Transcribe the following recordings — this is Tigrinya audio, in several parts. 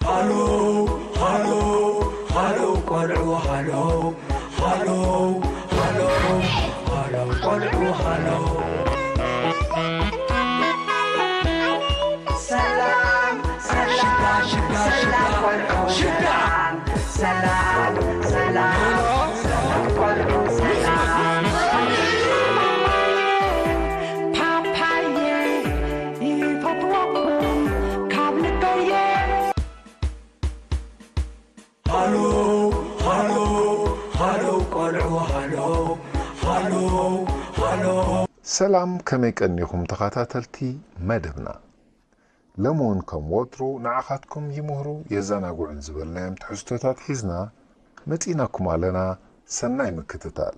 ሃሎ ሃሎ ሃሎ ቆልዑ ሃሎ ሃሎ ሃሎ ሃሎ ቆልዑ ሃሎ። ሰላም ሰላም ሽጋ ሽጋ ሰላም ሽጋ ቆልዑ ሽጋ። ሰላም ሰላም ሰላም ሰላም ቆልዑ ሰላም። ፓፓየ ይፈትወኩም ካብ ልበየ። ሃሎ ሃሎ ሃሎ ቆልዑ ሃሎ ሃሎ ሃሎ። ሰላም፣ ከመይ ቀኒኹም ተኸታተልቲ መደብና? ሎሚ እውን ከም ወትሩ ንዓኻትኩም ይምህሩ የዘናግዑን ዝበልናዮም ትሕዝቶታት ሒዝና መጺእናኩም ኣለና። ሰናይ ምክትታል።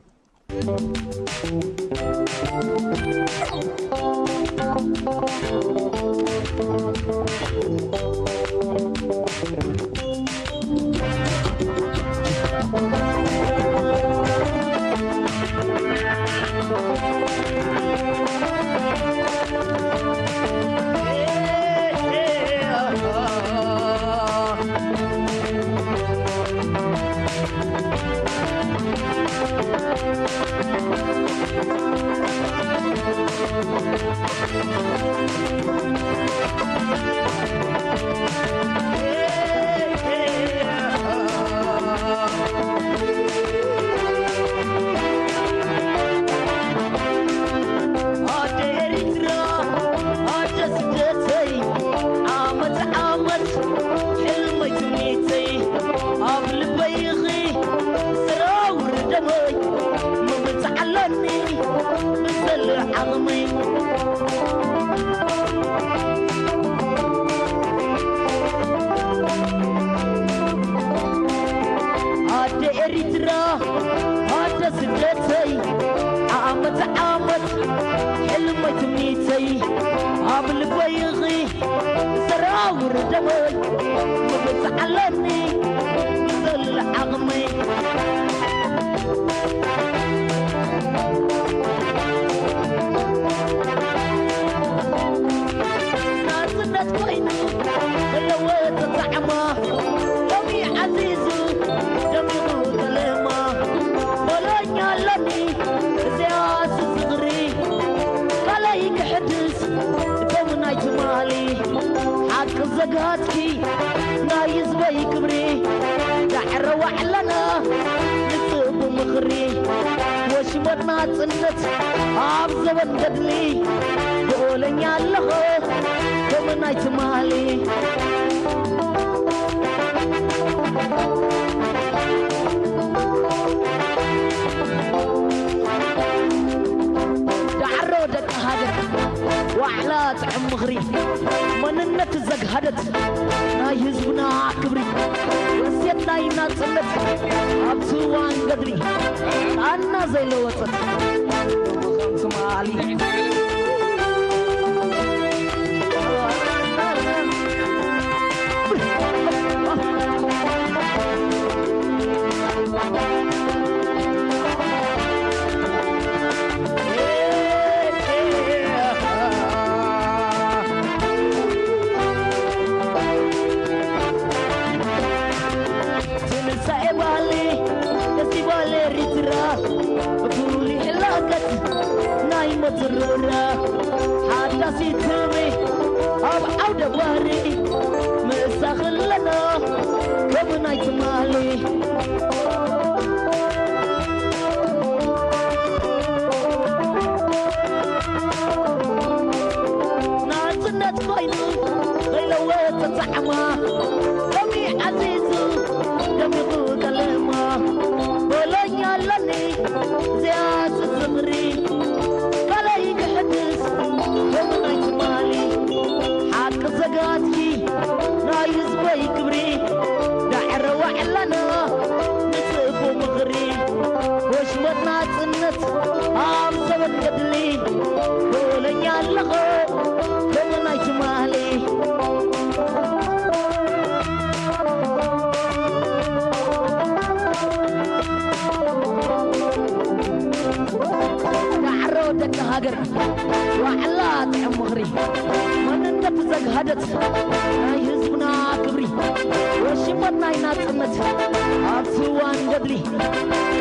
ኣደ ኤሪትራ፣ ኣደ ስደተይ፣ ዓመት ዓመት ሕልመይ ትምኒተይ፣ ኣብ ልበይ ኢኺ ሰራውር ደመይ፣ ምምጻእ ኣለኒ ብዘሎ ዓቕመይ። ኣደ ኤሪትራ፣ ኣደ ስደተይ፣ ዓመት ዓመት ሕልመይ ትምኒተይ፣ ኣብ ልበይ ኢኺ ሰራውር ደመይ፣ ምምጻእ ኣለኒ ብዘሎ ዓቕመይ። ናጽነት ኮይኑ ዘለወ ተጻዕማ፣ ሎሚ ዓዚዙ ደሚቑ ተለማ። በሎኛ ኣለኒ እዚኣስ ዝኽሪ፣ ካልኣይ ክሕድስ ደም ናይ ትማሊ። ሓቂ ዘግሃጽኪ ናይ ህዝበይ ክብሪ፣ ዳዕረ ዋዕለና ንጽቡ ምኽሪ። ወሽመጥ ናጽነት ኣብ ዘበን ገድሊ፣ ብኦለኛ ኣለኸ ከም ናይ ትማሊ። ዳዕሮ ደቂ ሃገር፣ ዋዕላ ጥዕም ምኽሪ፣ መንነት ዘግሃደት ናይ ህዝብና ክብሪ፣ እሴት ናይ ናጽነት ኣብቲ እዋን ገድሊ፣ ቃና ዘይለወጠት ትማሊ። ትንሳኤ ባህሊ ፈስቲቫል ኤሪትራ፣ ብፍሉይ ሕላገት ናይ ሞት ርብራ፣ ሓዳሲት ክብሪ ኣብ ዓውደ ባህሪ፣ ምእሳኽ ኣለና ከም ናይ ትማሊ። ናጽነት ኮይኑ ዘይለወጥ ጻዕማ፣ ሎሚ ዓዚዙ ደሚቑ ከለማ፣ በሎኛ ኣለኒ እዚኣስ ዝኽሪ፣ ካልኣይ ክሕድስ ከም ናይ ትማሊ። ሓቂ ዘጋትኪ ናይ ህዝበይ ክብሪ፣ ዳዕረ ዋዕላና ንጽቡ ምኽሪ፣ ወሽመጥ ናጽነት ኣብ ዘበን ገድሊ፣ በሎኛ ኣለኸ ከም ናይ ትማሊ። ዳዕሮ ደቂ ሃገር፣ ዋዕላ ጥዕም ምኽሪ፣ መንነት ዘግሃደት ናይ ህዝብና ክብሪ ወሽመት ናይ ናጽነት ኣብቲ እዋን ገድሊ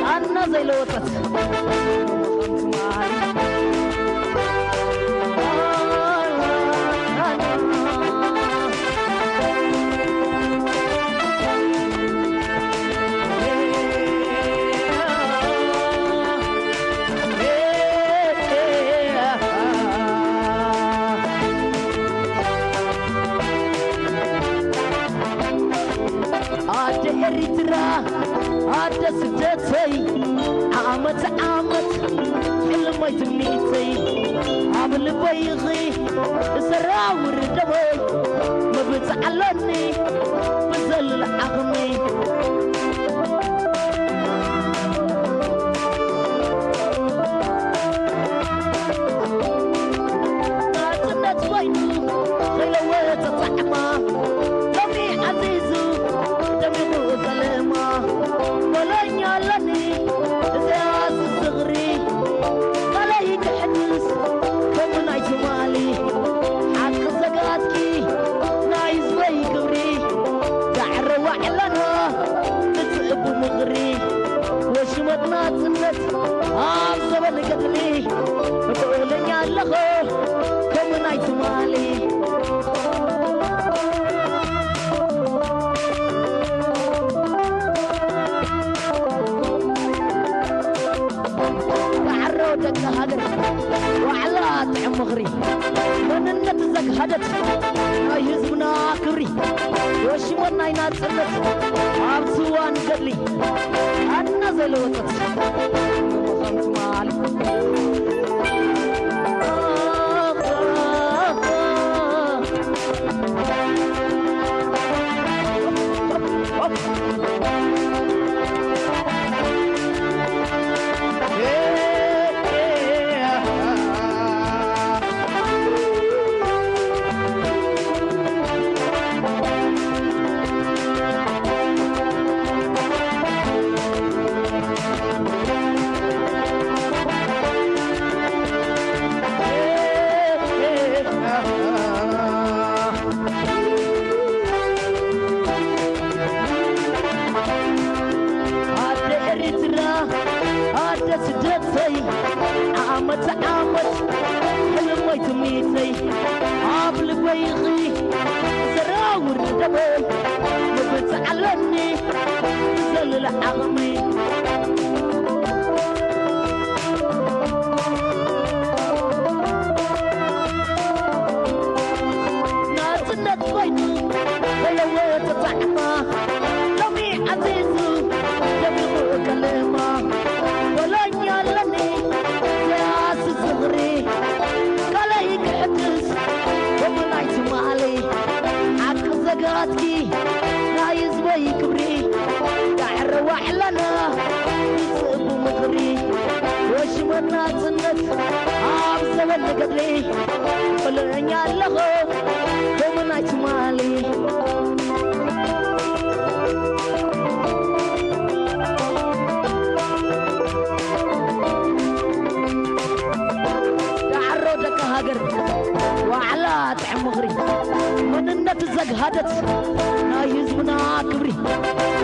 ቃና ዘይለወጠት ኣደ ኤሪትራ ኣደ ስደተይ ዓመት ዓመት ሕልመይ ትምኒተይ ኣብ ልበይ ኢኺ ሰራውር ደመይ መብጽዓ ኣለኒ ብዘለለ ዓቕመይ ናጽነት ኮይኑ ከይለወጠ ጻዕማ ሎሚ ዓዚዙ ደሚቑ ቀለማ በለኛ ኣለኒ እዚኣስ ዝኽሪ ካልኣይ ክሕድስ ከም ናይ ትማሊ ሓቂ ዘጋትኪ ናይ ህዝበይ ክብሪ ዳዕረ ዋዕለና ንጽእቡ ምኽሪ ወሽመት ናጽነት ኣብ ዘበን ገድሊ እኽእለኛ ኣለኹ ከም ናይ ትማሊ ዳዕሮ ደቂ ሃገር ዋዕላ ጥዕም ምኽሪ መንነት ዘግሃደት ናይ ህዝብና ክብሪ ወሽመት ናይ ናጽነት ኣብቲ እዋን ገድሊ ኣና ዘይለወጠት ምዃን ትማሊ ኣደ ኤሪትራ ኣደ ስደተይ ዓመት ዓመት ሕልመይ ትምኒተይ ኣብ ልበይኺ ዘራውር ደመይ ምብጽዓለኒ ብዘለለ ዓቕመይ ናጽነት ኮይኑ በለወ ተጻዕማ ሎሚ ዓዚዙ ደሚቑ ከለማ በለኛ ኣለኒ ዘያስ ዝኽሪ ካልኣይ ክሕድስ ከምኡ ናይ ትማሊ ሓቂ ዘጋትኪ ናይ ህዝበይ ክብሪ ዳዕረ ዋዕለና ንጽእቡ ምኽሪ ወሽመት ናጽነት ኣብ ዘበን ገድሊ በለኛ ኣለኹ ከምኡ ናይ ትማሊ ዳዕሮ ደቂ ሃገር ዋዕላ ጥዕም ምኽሪ መንነት ዘግሃደት ናይ ህዝብና ክብሪ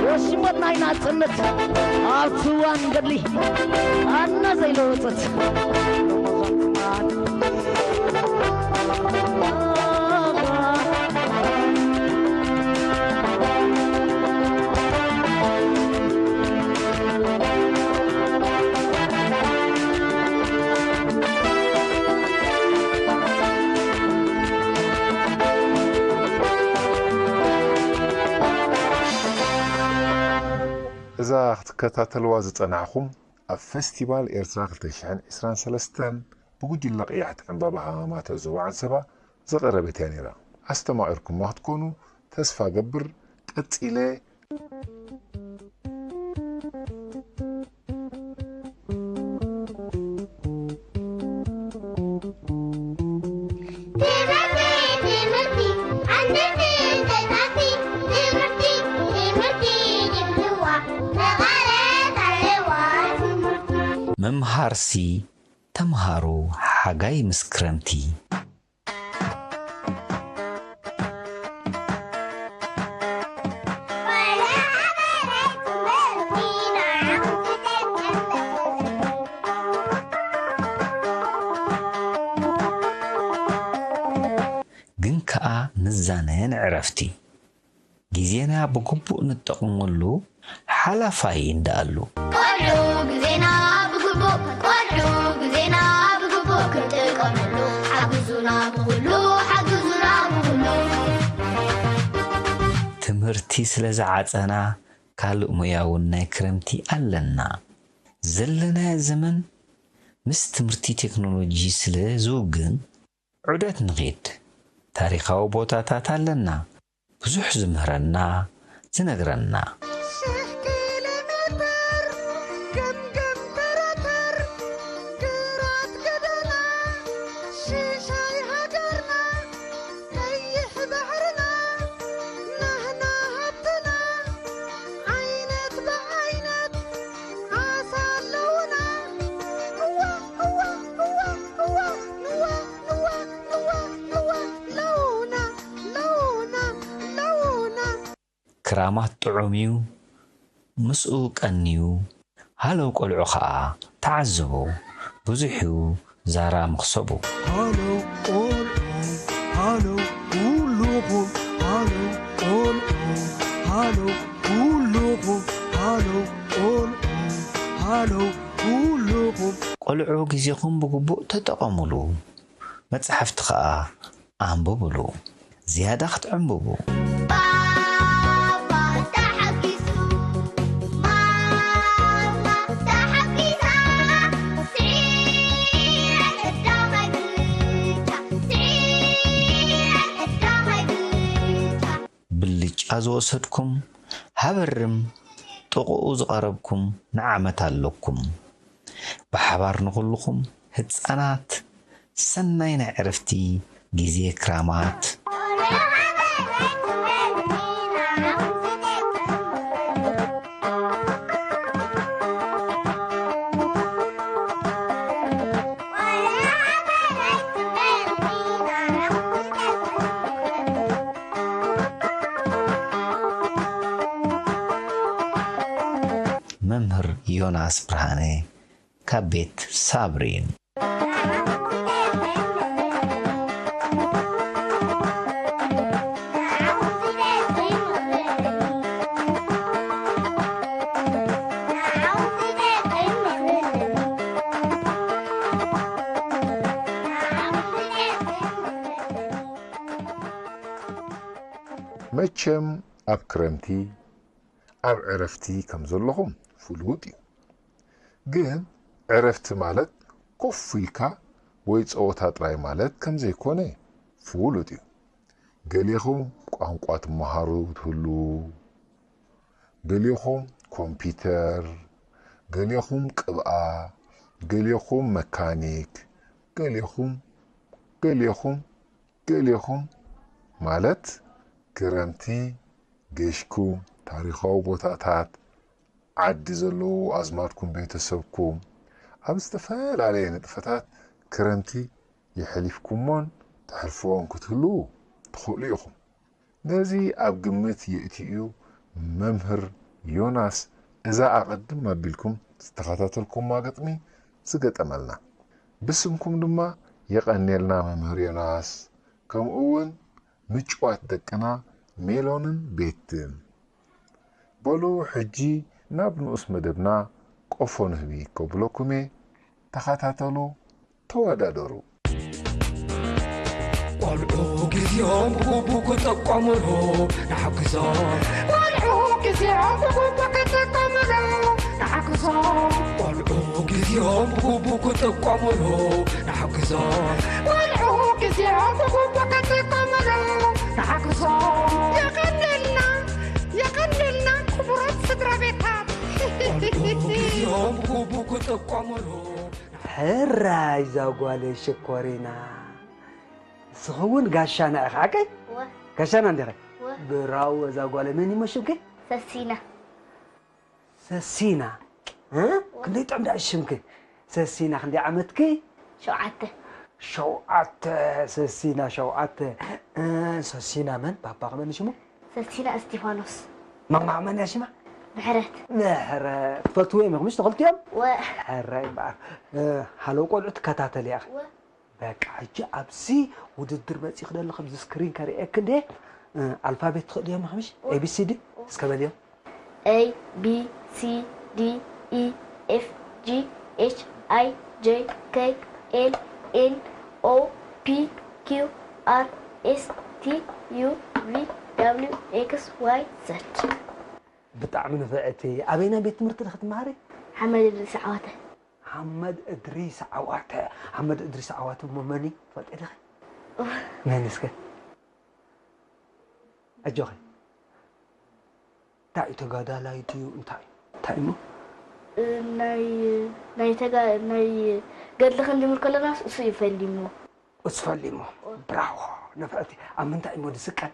ወሽመት ናይ ናጽነት ኣብቲ እዋን ገድሊ ኣና ዘይለወጠት እዛ ክትከታተልዋ ዝጸናሕኹም ኣብ ፈስቲቫል ኤርትራ ክልተ ሽሕን ዕስራን ሰለስተን ብጉጅለ ቀያሕቲ ዕምባባ ሃማማተ ዞባ ዓንሰባ ዝቐረበት እያ ነይራ። ኣስተማቒርኩማ ክትኮኑ ተስፋ ገብር። ቀጺለ ትምህርቲ ትምህርቲ ሓንቲ ፍልጠት ሃብቲ ትምህርቲ ትምህርቲ ይብልዋ መቐረት ኣለዋ ትምህርቲ መምሃርሲ ተምሃሩ ሓጋይ ምስ ክረምቲ። ግን ከኣ ንዛነ ንዕረፍቲ። ግዜና ብግቡእ ንጠቕመሉ ሓላፋይ እንደኣሉ። ቆልዑ ግዜና ብግቡእ፣ ቆልዑ ግዜና ብግቡእ ክንጥቀመሉ ሓግዙና ብኹሉ፣ ሓግዙና ብኹሉ። ትምህርቲ ስለ ዝዓጸና ካልእ ሞያ እውን ናይ ክረምቲ ኣለና። ዘለናዮ ዘመን ምስ ትምህርቲ ቴክኖሎጂ ስለ ዝውግን ዑደት ንኺድ፣ ታሪኻዊ ቦታታት ኣለና፣ ብዙሕ ዝምህረና፣ ዝነግረና። ሽሕ ኪሎ ሜተር ገምገም ተረተር፣ ግራት ገደና፣ ሽሻይ ሃገርና፣ ቀይሕ ባሕርና፣ ናህና ሃብትና፣ ዓይነት ብዓይነት ዓሳ ኣለውና። እዋ፣ እዋ፣ እዋ፣ እዋ፣ ንዋ፣ ንዋ፣ ንዋ፣ ንዋ፣ ለውና፣ ለውና፣ ለውና። ክራማት ጥዑም እዩ፣ ምስኡ ቀንዩ። ሃለው ቆልዑ ኸኣ ተዓዝቡ፣ ብዙሕ እዩ ዛራ ምኽሰቡ። ሃለው ቆልዑ፣ ሃለው ኩሉኹም፣ ሃለው ቆልዑ፣ ሃለው ኩሉኹም፣ ሃለው ቆልዑ፣ ሃለው ኩሉኹም። ቆልዑ ግዜኹም ብግቡእ ተጠቐሙሉ፣ መጻሕፍቲ ኸኣ ኣንብቡሉ፣ ዝያዳ ክትዕንብቡ። ባባ ተሓጒሱ፣ ማማ ተሓጒሳ፣ ስዒረ ቀዳማይ ብልጫ፣ ስዒረ ቀዳማይ ብልጫ። ብልጫ ዝወሰድኩም፣ ሃበርም ጥቕኡ ዝቐረብኩም ንዓመት ኣለኩም። ብሓባር ንኹልኹም ህጻናት ሰናይ ናይ ዕረፍቲ ግዜ ክራማት። መምህር ዮናስ ብርሃነ ካብ ቤት ሳብሪን። መቸም ኣብ ክረምቲ ኣብ ዕረፍቲ ከም ዘለኹም ፍሉጥ እዩ። ግን ዕረፍቲ ማለት ኮፍ ኢልካ ወይ ጸወታ ጥራይ ማለት ከም ዘይኮነ ፍሉጥ እዩ። ገሌኹም ቋንቋ ትመሃሩ ትህልዉ፣ ገሌኹም ኮምፒተር፣ ገሌኹም ቅብኣ፣ ገሌኹም መካኒክ፣ ገሌኹም፣ ገሌኹም፣ ገሌኹም ማለት ክረምቲ ገሽኩም ታሪኻዊ ቦታታት፣ ዓዲ ዘለዉ ኣዝማድኩም፣ ቤተሰብኩም ኣብ ዝተፈላለየ ንጥፈታት ክረምቲ የሕሊፍኩሞን ተሕልፍዎን ክትህልዉ ትኽእሉ ኢኹም። ነዚ ኣብ ግምት የእትዩ መምህር ዮናስ እዛ ኣቐድም ኣቢልኩም ዝተኸታተልኩማ ግጥሚ ዝገጠመልና። ብስምኩም ድማ የቐንየልና መምህር ዮናስ፣ ከምኡ እውን ምጭዋት ደቅና ሜሎንን ቤትን። በሉ ሕጂ ናብ ንኡስ መደብና ቆፎ ንህቢ ከብለኩም እየ። ተኸታተሉ፣ ተወዳደሩ። ቆልዑ ግዜኦም ብግቡእ ክጥቀሙሉ ንሓግዞም። ቆልዑ ግዜኦም ብግቡእ ክጥቀሙሉ ንሓግዞም። ቆልዑ ግዜኦም ብግቡእ ክጥቀሙሉ ንሓግዞም። ቆልዑ ግዜኦም ብግቡእ ክጥቀሙሉ ንሓግዞም። የቐንየልና፣ የቐንየልና ክቡራት ስድራ ቤታት። ቆልዑ ግዜኦም ብግቡእ ክጥቀሙሉ። ሕራይ እዛ ጓለይ ሽኮሪና። ንስኺ እውን ጋሻና ኢኺ ሓቀይ? እወ። ጋሻና እንዲኺ? እወ። ብራዎ እዛ ጓለይ። መን እዩ ሽምኪ? ሰሲና። ሰሲና? እ? እወ። ክንደይ ጥዑም ደኣ ሽምኪ። ሰሲና ክንደይ ዓመትኪ? ሸውዓተ። ሸውዓተ፣ ሰሲና ሸውዓተ። እ፣ ሰሲና መን? ባባኺ መን ሽሙ? ሰሲና እስጢፋኖስ። ማማኺ መን እያ ሽማ? ምሕረት። ምሕረት። ትፈልጥዎም ኢኹም ምሽ ተኸልቲኦም? እወ። ሕራይ እምበኣር። እ፣ ሃለው ቆልዑ ትከታተሊ ኢኺ? እወ። በቃ ሕጂ ኣብዚ ውድድር መጺእኺ ደለኺ ኣብዚ ስክሪን ከርእየኪ እንዴ? ኣልፋቤት ትኽእልዮም ምሽ? ኤቢሲዲ እስከ በልዮም። A B C D E F G H I J K L N O P Q R S T U V W X Y Z። ብጣዕሚ ንፍዕቲ። ኣበይና ቤት ትምህርቲ ዲኺ ትመሃሪ? ሓመድ እድሪስ ዓዋተ። ሓመድ እድሪስ ዓዋተ። ሓመድ እድሪስ ዓዋተ እሞ መን እዩ ትፈልጢ ዲኺ? መን እስከ? ኣጆኺ። እንታይ እዩ ተጋዳላይ ድዩ እንታይ እዩ? እንታይ እሞ? ናይ ናይ ተጋ ናይ ገድሊ ክንጅምር ከለና እሱ እዩ ፈሊሙ። እሱ ፈሊሙ። ብራቮ ንፍዕቲ። ኣብ ምንታይ እሞ ዝስቀል?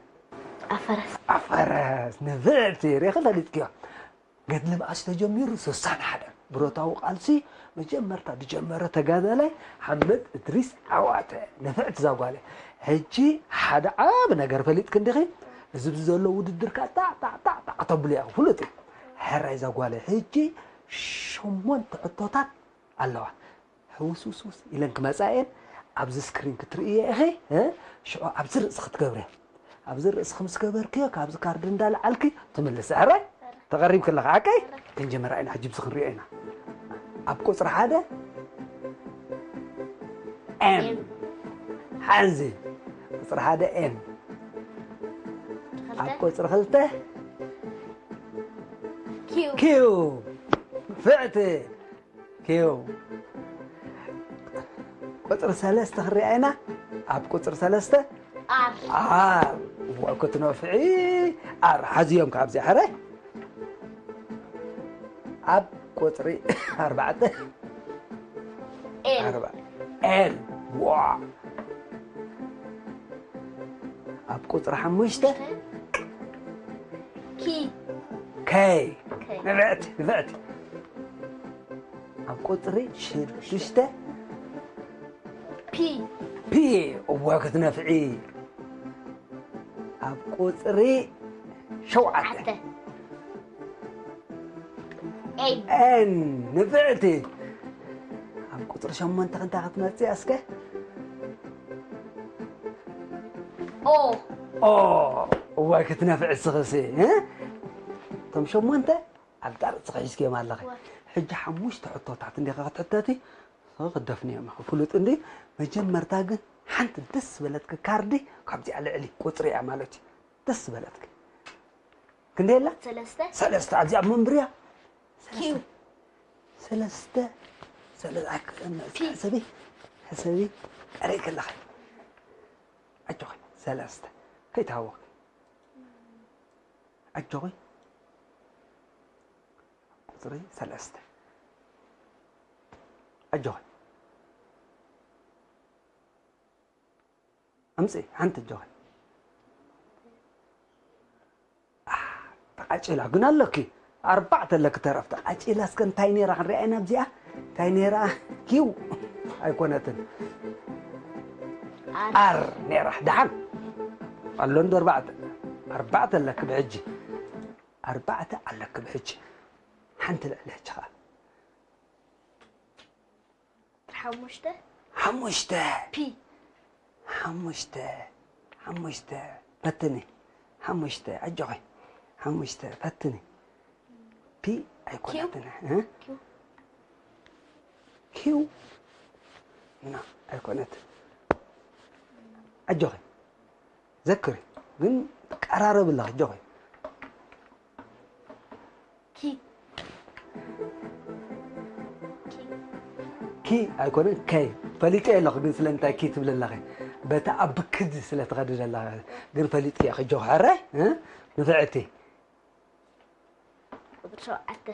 ኣብ ፈረስ። ኣብ ፈረስ ንፍዕቲ ሪኺ ፈሊጥክዮ። ገድሊ መኣስ ተጀሚሩ? ስሳን ሓደ ብረታዊ ቃልሲ መጀመርታ ዝጀመረ ተጋዳላይ ሓመድ እድሪስ ዓዋተ። ንፍዕቲ እዛ ጓለይ። ሕጂ ሓደ ዓቢ ነገር ፈሊጥኪ እንዲኺ? እዚ ኣብዚ ዘሎ ውድድር ከዓ ጣዕ ጣዕ ጣዕ ጣዕ ተብሉ እያ ፍሉጥ እዩ። ሕራይ እዛ ጓለይ። ሕጂ ሸሞንተ ሕቶታት ኣለዋ። ሕውስውስውስ ኢለን ክመጻ እየን። ኣብዚ ስክሪን ክትርእየ ኢኺ። ሽዑ ኣብዚ ርእሲ ክትገብርያ። ኣብዚ ርእስኺ ምስ ገበርክዮ ካብዚ ካርድ እንዳለዓልኪ ትምልሲ። ሕራይ ተቐሪብኪ ኣለኺ ሓቀይ? ክንጀምራ ኢና ሕጂ ብዚ ክንሪኦ ኢና። ኣብ ቁፅሪ ሓደ ኤም ሓንዚ ቁፅሪ ሓደ ኤም ኣብ ቁፅሪ ክልተ ኪው ኪው ፍዕቲ ኪው ቁፅሪ ሰለስተ ክንሪኣ ኢና። ኣብ ቁፅሪ ሰለስተ ኣር ኣር እዋ ክትነፍዒ ኣር ሓዝዮም ካብዚኣ ሕረ ኣብ ቁፅሪ ኣርባዕተ ኤል ኣርባ ኤል ዋ ኣብ ቁፅሪ ሓሙሽተ ኪ ከይ ከይ ንፍዕቲ ንፍዕቲ ኣብ ቁፅሪ ሽዱሽተ ፒ ፒ እወ ክትነፍዒ ኣብ ቁፅሪ ሸውዓተ ዓተ ኤን ኤን ንፍዕቲ ኣብ ቁፅሪ ሸሞንተ ክንታ ክትመፅእ እስከ ኦ ኦ እዋይ ክትነፍዒ ስኽሲ እ? እቶም ሸሞንተ ኣብ ጣርፅኺ ሒዝክዮም ኣለኺ ሕጂ ሓሙሽተ ሕቶታት እንዲኻ ክትሕተቲ ክትደፍንዮም ኢኹ ፍሉጥ እንዲ መጀመርታ ግን ሓንቲ ደስ ዝበለትኪ ካርዲ ካብዚኣ ልዕሊ ቁፅሪ እያ ማለት እዩ ደስ ዝበለትኪ ክንደይ ኣላ ሰለስተ ሰለስተ ኣብዚኣ መንብርያ ኪው ሰለስተ ሰለ- ኣክ- ፒ። ሕሰቢ ሕሰቢ ቀሪእኪ ኣለኺ ኣጆኺ ሰለስተ ከይትሃወኺ ኣጆኺ ቁፅሪ ሰለስተ ኣጆኺ ኣምፅኢ ሓንቲ ኣጆኺ ተቓጭላ ግን ኣለኪ ኣርባዕተ ኣለኪ ተረፍ ተቓጭላ እስከ እንታይ ነይራ ክንሪኣ ኢና ኣብዚኣ እንታይ ነይራ ኪው ኣይኮነትን ኣር ነይራ ደሓን ኣሎ እንዶ ኣርባዕተ ኣርባዕተ ኣለኪ ብሕጂ ኣርባዕተ ኣለኪ ብሕጂ ሓንቲ ልዕሊ ሕጂ ኸዓ ሓሙሽተ ሓሙሽተ ፒ ሓሙሽተ ሓሙሽተ ፈትኒ ሓሙሽተ ኣጆኺ ሓሙሽተ ፈትኒ ፒ ኣይኮነትን እ? ኪው ኪው ና ኣይኮነትን ኣጆኺ ዘክሪ ግን ቀራረብ ኣለኺ ኣጆኺ ኪ ኪ ኣይኮነን ከይ ፈሊጠ ኣለኹ ግን ስለምንታይ ኪ ትብል ኣለኺ በታ ኣብ ብክድ ስለ ትኸዲ ዘለኻ ግን ፈሊጥኪ እየ ክጆ ሕረ ንፍዕቲ ቁፅሪ ሸውዓተ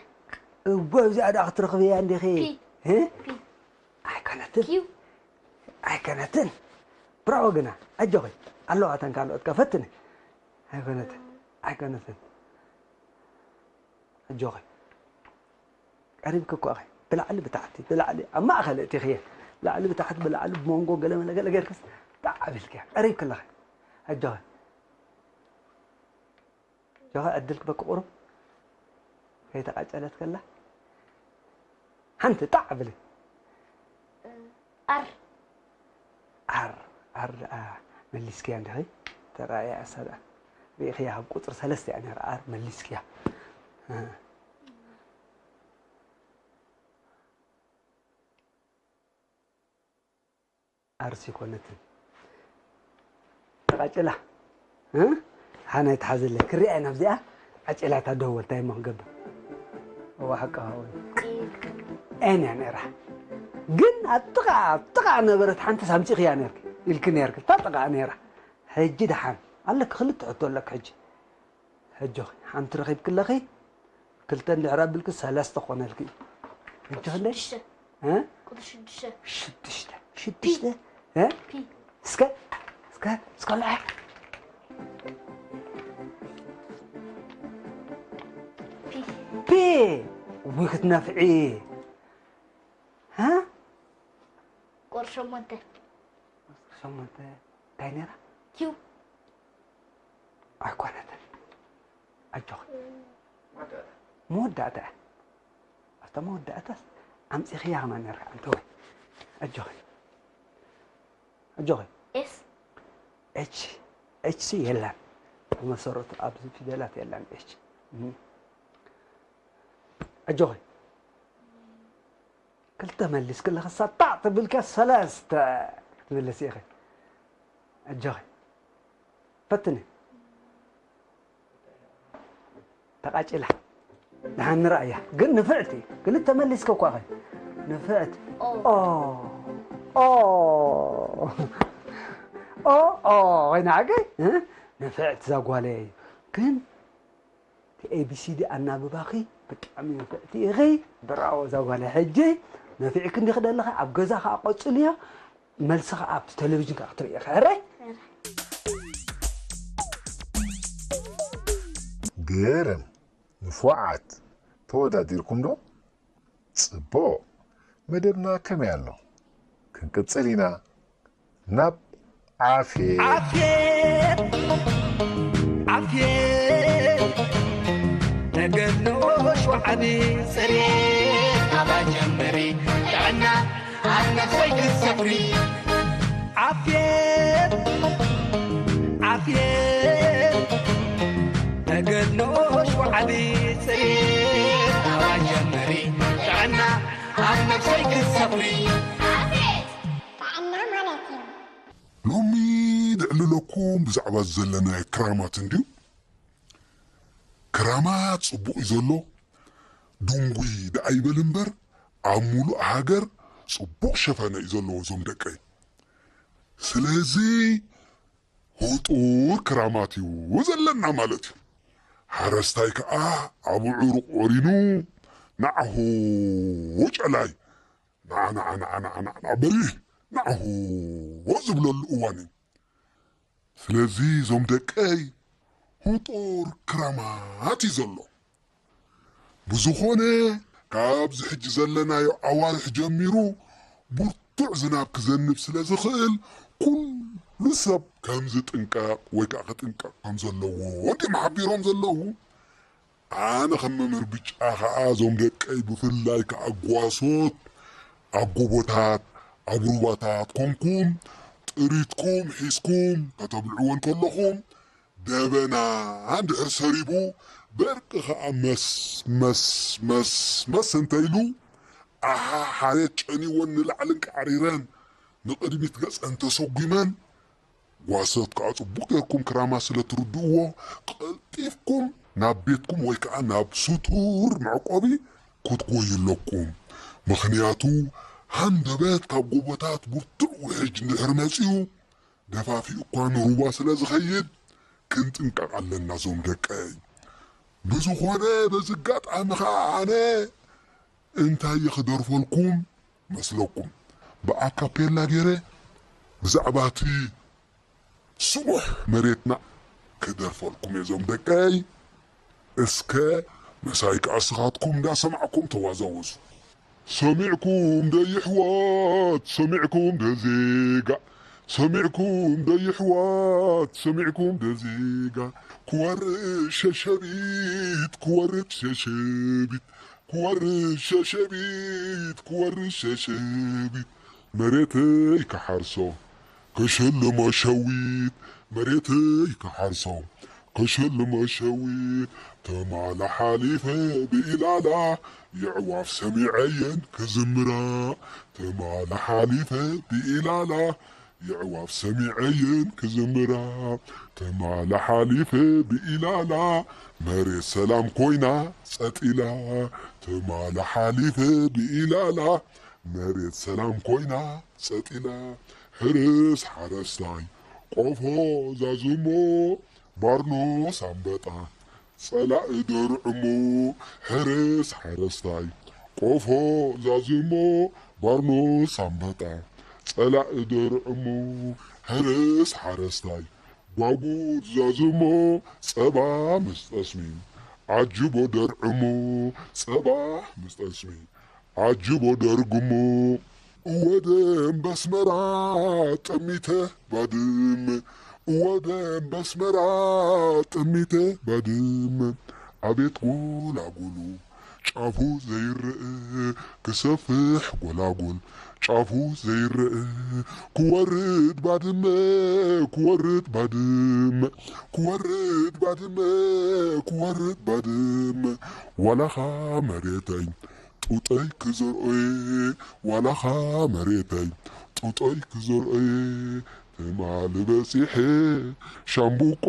እወ እዚኣ ደኣ ክትረኽብያ እንዲኺ ፒ። እ? ፒ ኣይኮነትን ኪው ኣይኮነትን ብራዎ ግና ኣጆኺ ኣለዋ እተን ካልኦት ከ ፈትኒ ኣይኮነትን ኣይኮነትን ኣጆኺ ቀሪብኪ እኮ ኢኺ ብላዕሊ ብታሕቲ ብላዕሊ ኣብ ማእኸል እቲኽየ ብላዕሊ ብታሕቲ ብላዕሊ ብሞንጎ ገለመለ ገለ ጌርክስ ጣዕ ኣቢልክያ ቀሪብኪ ኣለኺ ኣጆኺ ጆኻ ዕድል ክበኪ ቁሩብ ከይተቃጨለት ከላ ሓንቲ ጣዕ ብሊ ኣር ዓር፣ ዓር ደኣ መሊስክያ እንዲኺ? ተራእያ እሳ ደኣ። ርኢኽያ፣ ካብ ቁጽሪ ሰለስተ እያ ነይራ፣ ዓር መሊስክያ። እ። ዓርሲ ኮነትን። ተቓጭላ። እ? ሓና ይትሓዘለይ። ክሪኣ ኢና ኣብዚኣ። ዓጭላታ ደወል፣ እንታይ እሞ ክገብር? እዋ፣ ሓቂ ሃወን። ኤን እያ ነይራ። ግን ኣብ ጥቓ፣ ኣብ ጥቓ ነበረት ሓንቲስ ኣምጺእኽያ ነይርኪ፣ ኢልኪ ነይርኪ። እታ ጥቓ ነይራ። ሕጂ ደሓን። ኣለኪ፣ ክልተ ሕቶ ኣለኪ ሕጂ። ሕጂ ሓንቲ ረኺብኪ ኣለኺ፣ ክልተ እንድሕር ኣቢልኪ ሰለስተ ክኾነልኪ እዩ። ሕጂ ክንደይ? ሽዱሽተ። እ? ቁጽሪ ሽዱሽተ። ሽዱሽተ። ሽዱሽተ። እ? ፒ። እስከ፣ እስከ፣ እስከ ልዐ። ፒ። ፒ። ውይ ክትነፍዒ። እ? ቁጽሪ ሸሞንተ። ቁጽሪ ሸሞንተ እንታይ ነይራ? ኪው። ኣይኮነትን። ኣጆኺ። መወዳእታ እያ። ኣብታ መወዳእታስ ኣምጺኽያ ከማን ነይርካ፣ ኣንተ ወይ። ኣጆኺ። ኣጆኺ። ኤስ። ኤች፣ ኤች ሲ የላን። ብመሰረቱ ኣብዚ ፊደላት የላን ኤች። እም። ኣጆኺ። ክልተ መሊስኪ ኣለኺ፣ ሳጣዕ ተቢልኪ ሰለስተ ክትምልሲ ኢኺ። ኣጆኺ። ፈትኒ። ተቓጭላ። ደሓን ንርኣያ። ግን ንፍዕቲ። ክልተ መሊስኪ እኳ ኸ። ንፍዕቲ። ኦ። ኦ። ኦ። ኦ። ኦ። ወይኒ ዓገይ? እ? ንፍዕቲ እዛ ጓለይ እዩ። ግን እቲ ኤ ቢ ሲ ዲ ኣናብባኺ ብጣዕሚ ንፍዕቲ ኢኺ። ብራቮ እዛ ጓለይ። ሕጂ ነፊዕኪ እንዲኺ ደለኺ፣ ኣብ ገዛ ኸዓ ቀጽልዮ። መልሲ ኸዓ ኣብቲ ቴሌቪዥን ከዓ ክትርኢ ኢኻ። ሕራይ? ግርም። ንፉዓት። ተወዳዲርኩም ዶ? ጽቡቕ። መደብና ከመይ ኣሎ? ክንቅጽል ኢና። ናብ ዓፌት። ዓፌት፣ ዓፌት፣ ተገድሎ ሸውዓሊ ጽሬት ኣባ ጀምሪ። ጥዕና ኣብ ነፍሰይ ክትሰፍሪ። ዓፌት፣ ዓፌት፣ ተገድሎ ሸውዓሊ ጽሬት ኣባ ጀምሪ። ጥዕና ኣብ ነፍሰይ ክትሰፍሪ። ዓፌት፣ ጥዕና ማለት እዩ። ሎሚ ዘዕልለኩም ብዛዕባ ዘለናዮ ክራማት እንድዩ። ክራማት ጽቡቕ እዩ ዘሎ። ድንጉይ ደኣ ይበል እምበር፣ ኣብ ሙሉእ ሃገር ጽቡቕ ሸፈነ እዩ ዘለዎ እዞም ደቀይ። ስለዚ ህጡር ክራማት እዩ ዘለና ማለት እዩ። ሓረስታይ ከኣ ኣብዑሩ ቆሪኑ ናዕሆ ጨላይ፣ ናዓ ናዓ ናዓ ናዓ ናዓ ናዓ በሪህ ናዕሆ ዝብለሉ እዋን እዩ። ስለዚ እዞም ደቀይ ህጡር ክራማት እዩ ዘሎ። ብዝኾነ ካብዚ ሕጂ ዘለናዮ ኣዋርሕ ጀሚሩ ብርቱዕ ዝናብ ክዘንብ ስለ ዝኽእል ኩሉ ሰብ ከም ዝጥንቀቕ ወይ ከዓ ክጥንቀቕ ከም ዘለዎ እንዲዮም ሓቢሮም ዘለዉ። ኣነ ከም መምህር ብጫ ኸዓ እዞም ደቀይ ብፍላይ ከኣ ጓሶት ኣብ ጎቦታት ኣብ ሩባታት ኮንኩም ጥሪትኩም ሒዝኩም ከተብልዕወን ከለኹም ደበና እንድሕር ሰሪቡ በርቂ ኸዓ መስ መስ መስ መስ እንተ ኢሉ ኣሓ ሓሬት ጨኒወን ንላዕልን ቃዕሪረን ንቕድሚት ገጸን ተሰጒመን ጓሶት ከኣ ጽቡቕ ጌርኩም ክራማት ስለ ትርድእዎ፣ ቀልጢፍኩም ናብ ቤትኩም ወይ ከኣ ናብ ስቱር መዕቆቢ ክትጎዩ ኣለኩም። ምኽንያቱ፣ ሃንደበት ካብ ጎቦታት ብርቱዕ ውሕጅ እንድሕር መጺኡ፣ ደፋፊኡ እኳ ንሩባ ስለ ዝኸይድ፣ ክንጥንቀቕ ኣለና እዞም ደቀይ። ብዝኾነ፣ በዚ ኣጋጣሚ ኸኣ ኣነ እንታይ እየ ክደርፈልኩም መስለኩም? ብኣካፔላ ገይረ ብዛዕባ እቲ ስቡሕ መሬትና ክደርፈልኩም እየ እዞም ደቀይ። እስከ ምሳይ ከኣ ንስኻትኩም እንዳሰማዕኩም ተዋዛወዙ። ሰሚዕኩም ዶ ይሕዋት፣ ሰሚዕኩም ዶ ዜጋ፣ ሰሚዕኩም ዶ ይሕዋት፣ ሰሚዕኩም ዶ ዜጋ፣ ክወርድ ሸሸቢት፣ ክወርድ ሸሸቢት፣ ክወርድ ሸሸቢት፣ ክወርድ ሸሸቢት፣ መሬተይ ክሓርሶ፣ ክሽልሞ ሸዊት መሬተይ ክሓርሶ ክሽልሞ ሸዊት ትማሊ ሓሊፈ ብኢላላ የዕዋፍ ሰሚዐየን ክዝምራ ትማሊ ሓሊፈ ብኢላላ የዕዋፍ ሰሚዐየን ክዝምራ ትማሊ ሓሊፈ ብኢላላ መሬት ሰላም ኮይና ጸጢላ ትማሊ ሓሊፈ ብኢላላ መሬት ሰላም ኮይና ጸጢላ ሕርስ ሓረስታይ ቆፎ ዛዝሞ ባርኖስ ኣንበጣ ጸላኢ ደርዕሞ ሕርስ ሓረስታይ ቆፎ ዛዝሞ ባርኖስ ኣንበጣ ጸላኢ ደርዕሞ ሕርስ ሓረስታይ ጓጉድ ዛዝሞ ጸባ ምስ ጠስሚ ዓጅቦ ደርዕሞ ጸባ ምስ ጠስሚ ዓጅቦ ደርግሞ እወ ደም በስመራ ጠሚተ ባድም እወ ደም በስመራ ጠሚተ ባድም ኣቤት ጎላጉሉ ጫፉ ዘይረአ ክሰፍሕ ጎላጉል ጫፉ ዘይረአ ክወርድ ባድመ ክወርድ ባድመ ክወርድ ባድመ ክወርድ ባድመ ዋላኻ መሬተይ ጡጠይ ክዘርኦየ ዋላኻ መሬተይ ጡጠይ ክዘርኦየ ትማሊ በጺሐ ሻምቡቆ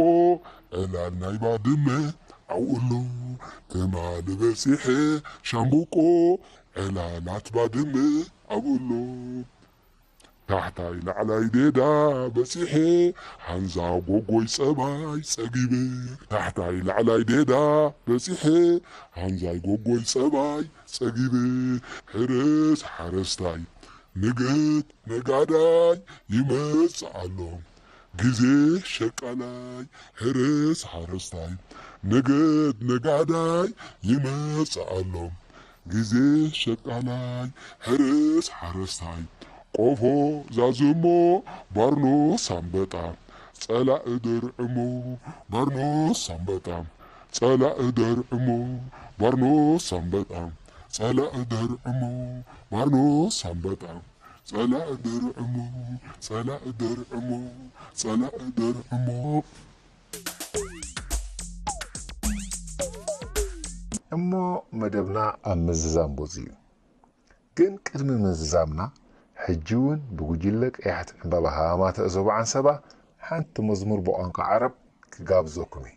ዕላል ናይ ባድመ ኣብኡ ኣሎ ትማሊ በጺሐ ሻምቡቆ ዕላላት ባድመ ኣብኡ ኣሎ ታሕታይ ላዕላይ ዴዳ በጺሐ ሓንዛ ጎጎይ ጸባይ ጸጊበ ታሕታይ ላዕላይ ዴዳ በጺሐ ሓንዛይ ጎጎይ ጸባይ ጸጊበ ሕርስ ሓረስታይ ንግድ ነጋዳይ ይመጽእ ኣሎ ግዜ ሸቃላይ ሕርስ ሓረስታይ ንግድ ነጋዳይ ይመጽእ ኣሎ ግዜ ሸቃላይ ሕርስ ሓረስታይ ቆፎ ዛዝሞ ባርኖስ ኣንበጣ ጸላኢ ደርዕሞ ባርኖስ ኣንበጣ ጸላኢ ደርዕሞ ባርኖስ ኣንበጣ ጸላኢ ደርዕሞ ባርኖስ ኣንበጣ ጸላኢ ደርዕሞ ጸላኢ ደርዕሞ ጸላኢ ደርዕሞ እሞ መደብና ኣብ ምዝዛም በጺሑ እዩ። ግን ቅድሚ ምዝዛምና፣ ሕጂ እውን ብጉጅለ ቀያሕቲ ዕምባባ ሃማማተ ዞባ ዓንሰባ ሓንቲ መዝሙር ብቋንቋ ዓረብ ክጋብዘኩም እየ።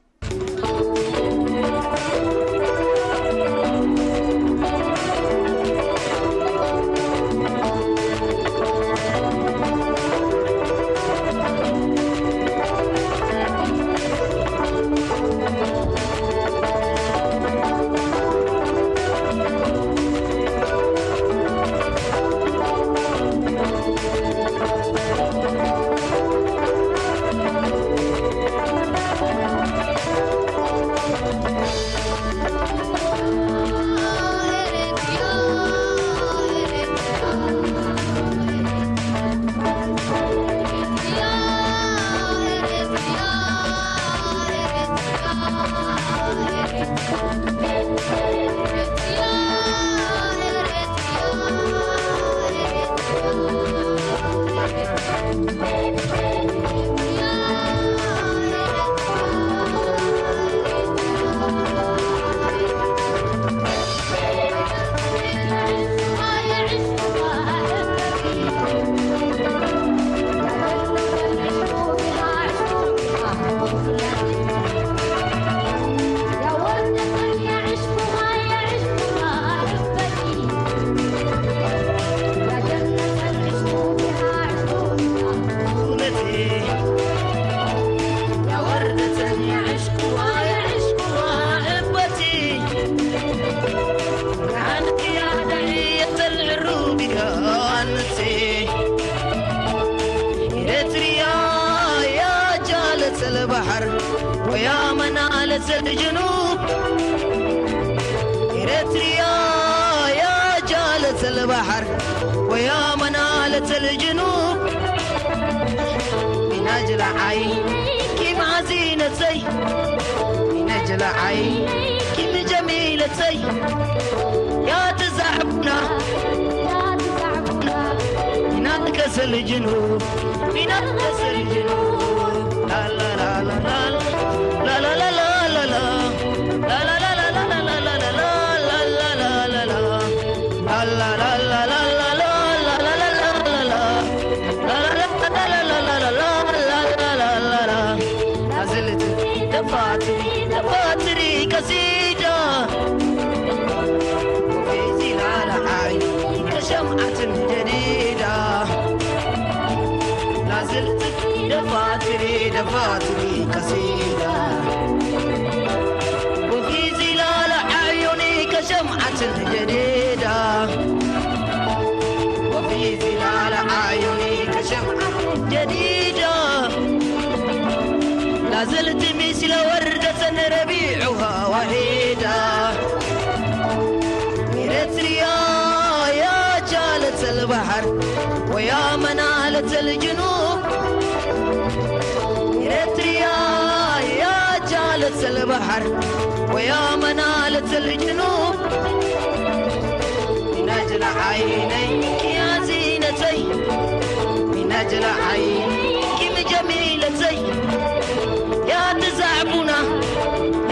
البحر ويا منالة الجنوب. إريتريا يا جالة البحر ويا منالة الجنوب. من أجل عينك معزينتي، من أجل عينك جميلتي، يا تزعبنا، يا تزعبنا. كسل جنوب، بنا كسل جنوب. لا لا لا لا لا. لا لا لا لا لا لا. لا لا لا لا لا لا. لا لا لا لا لا. لا لا لا لا لا لا. لا لا لا لا لا لا. لا لا لا لا لا لا. لا لا لا لا لا لا. أزلت دفاتري، دفاتري قصيدة. وفي ظلال عينك شمعة جديدة. لا زلت دفاتري، دفاتري قصيدة. وفي ظلال عيونك شمعة جديدة. وفي ظلال عيونك شمعة جديدة. لا زلت مثل وردة ربيعها وحيدة. إريتريا يا جالة البحر ويا منالة الجنوب. إريتريا يا جالة البحر ويا منالة الجنوب. من أجل عينيك يا زينتي، من أجل عينيك جميلتي، يا تزعبنا،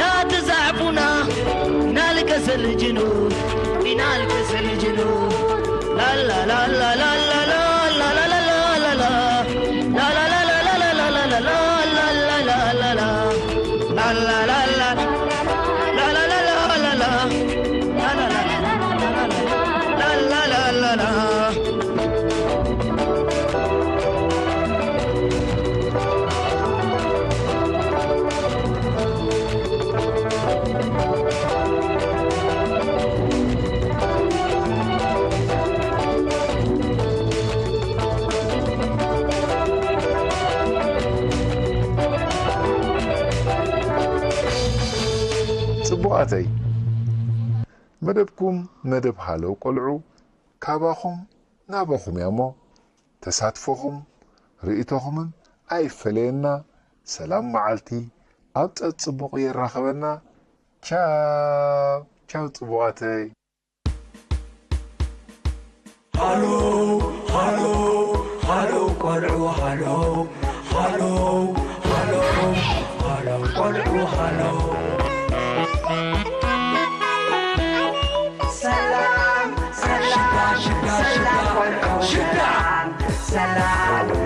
يا تزعبنا، نالك الجنوب، نالك الجنوب. لا لا لا لا لا لا لا لا لا لا لا لا. لا لا لا لا لا لا لا لا لا لا لا لا. لا لا لا لا. لا لا لا لا لا لا. لا لا لا لا لا لا لا لا. ጽቡቓተይ፣ መደብኩም መደብ ሃለው ቆልዑ ካባኹም ናባኹም እያ እሞ፣ ተሳትፎኹም ርእይቶኹምን ኣይፈለየና። ሰላም መዓልቲ ኣብ ጸጽቡቕ የራኸበና። ቻው ቻው ጽቡቓተይ። ሃሎ ሃሎ ሃሎ ቆልዑ ሃሎ ሃሎ ሃሎ ሃሎ ቆልዑ ሃሎ። ሰላም ሰላም ሽታ ሽታ ሽታ ሰላም ቆልዑ ሽታ ሰላም ሰላም